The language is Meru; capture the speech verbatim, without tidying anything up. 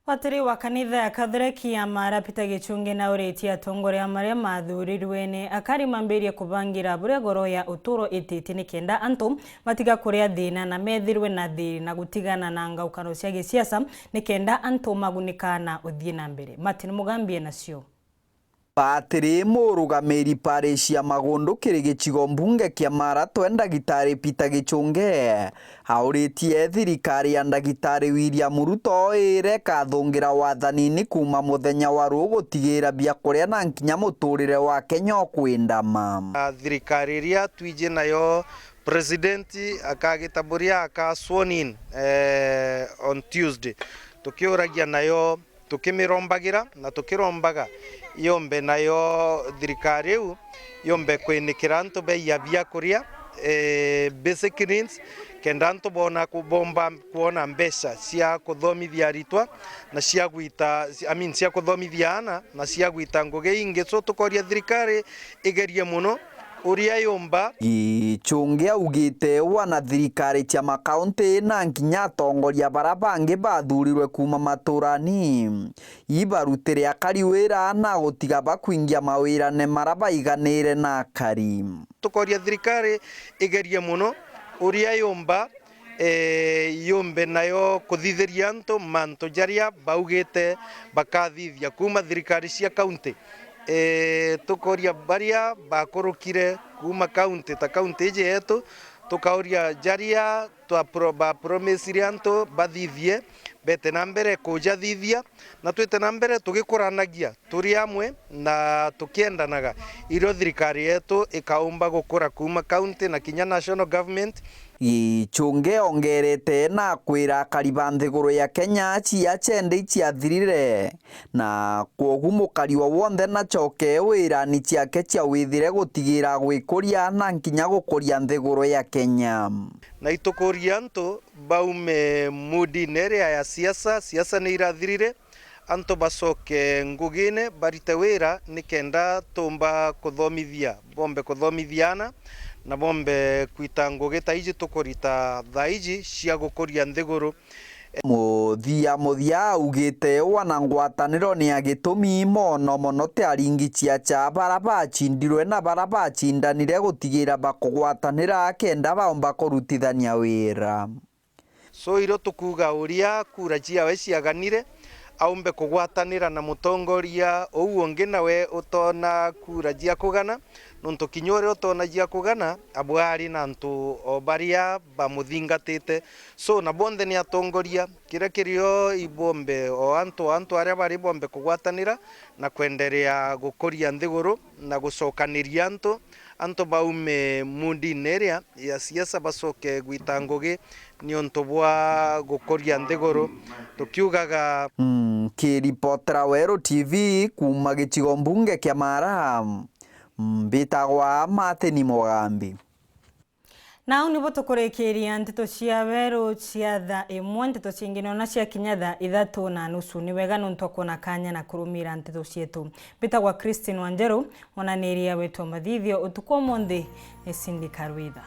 Patiri wa kanitha ya Kathoreki ya Mara, Peter Gichungi, nauritie atongoria maria mathurirwe ni akari mambirie kubangira buria ngoro ya uturo ititie, nikenda antu matiga kuria thina na methirwe na thiri na gutigana na ngaukano cia gisiasa, nikenda antu magunika na uthii na mbere. Martin Mugambi enacio. Patiri murugamiri parish ya Magundu kiri gicigo mbunge kia Mara twe Ndagitari Peter Gichungi auritie thirikari ya Ndagitari William Ruto ire ikathungira wathanini kuuma muthenya wa ruu gutigira biakuria na nkinya muturire wa Kenya ukwindama. Ah, thirikari iria twiji nayo, president akagita buria aka sworn in, eh, on Tuesday. Tukiuragia nayo tukimirombagira na tukirombaga yombe nayo thirikari iu yombe kwinikira antu bei ya biakuria, eh, basic needs, kenda antu bona ku-, bomba kwona mbeca cia kuthomithia aritwa na cia gwita, I mean, cia kuthomithia aana na cia gwita ngugi ingi. So tukoria thirikari igerie muno uria yumba. Gichungi augite wana thirikari cia makaunti na nkinya atongoria bara bangi bathurirwe kuuma maturani ibarutire akari wira na gutiga bakwingia mawirane mara baiganire na akari. Tukoria thirikari igerie muno uria yumba, eh, yumbe nayo kuthithiria antu mantu jaria baugite bakathithia kuuma thirikari cia kaunti. Eh, tukoria baria bakurukire kuuma kaunti ta kaunti iji yetu, tukauria jaria twa pro-, ba promisire antu bathithie, bete na mbere kujathithia, na twite na mbere tugikuranagia turi amwe na tukiendanaga, irio thirikari yetu ikaumba gukura kuuma county na kinya national government. Gichungi ongerete na kwira akari ba nthiguru ya Kenya ciia ciende iciathirire, na kwogu mukari o wonthe nacoke wirani ciake cia withire gutigira gwikuria na nkinya gukuria nthiguru ya Kenya. Na itukuria antu baume moodine iria ya siasa, siasa ni irathirire, antu bacoke ngugine, barite wira nikenda tumba kuthomithia, bombe kuthomithia aana, na bombe kwita ngugi ta iji tukurita thaa iji cia gukuria nthiguru. Muthia muthia augite wana ngwataniro ni ya gitumi mono mono ti aringi ciacha bara bacindirwe na bara bacindanire gutigira bakugwatanira kenda baomba kurutithania wira. So irio tukuuga uria kura ciawe ciaganire, aumbe kugwatanira na mutongoria uu ungi nawe utoona kura cia kugana, nontu kinya uria utoona cia kugana, abwe ari na antu o baria bamuthingatite. So na bonthe ni atongoria, kiria kirio ibombe o antu, antu aria bari bombe kugwatanira na kwenderea gukuria nthiguru na gucokaniria antu, antu baume moodine iria ya siasa bacoke gwita ngugi niuntu bwa gukuria nthiguru, tukiugaga. Nkiripotera Weru T V kuuma gicigo mbunge kia Mara, mbitagwa Martin Mugambi. Na au nibo tukurikiria nteto cia Weru cia thaa imwe, nteto cingi nona cia kinya thaa ithatu na nusu. Ni wega nontu wa kwona kanya na kurumira nteto cietu. Mbitagwa Christine Wanjeru, mwananiria wetu wa mathithio utuku umunthi ni Cindy Karwitha.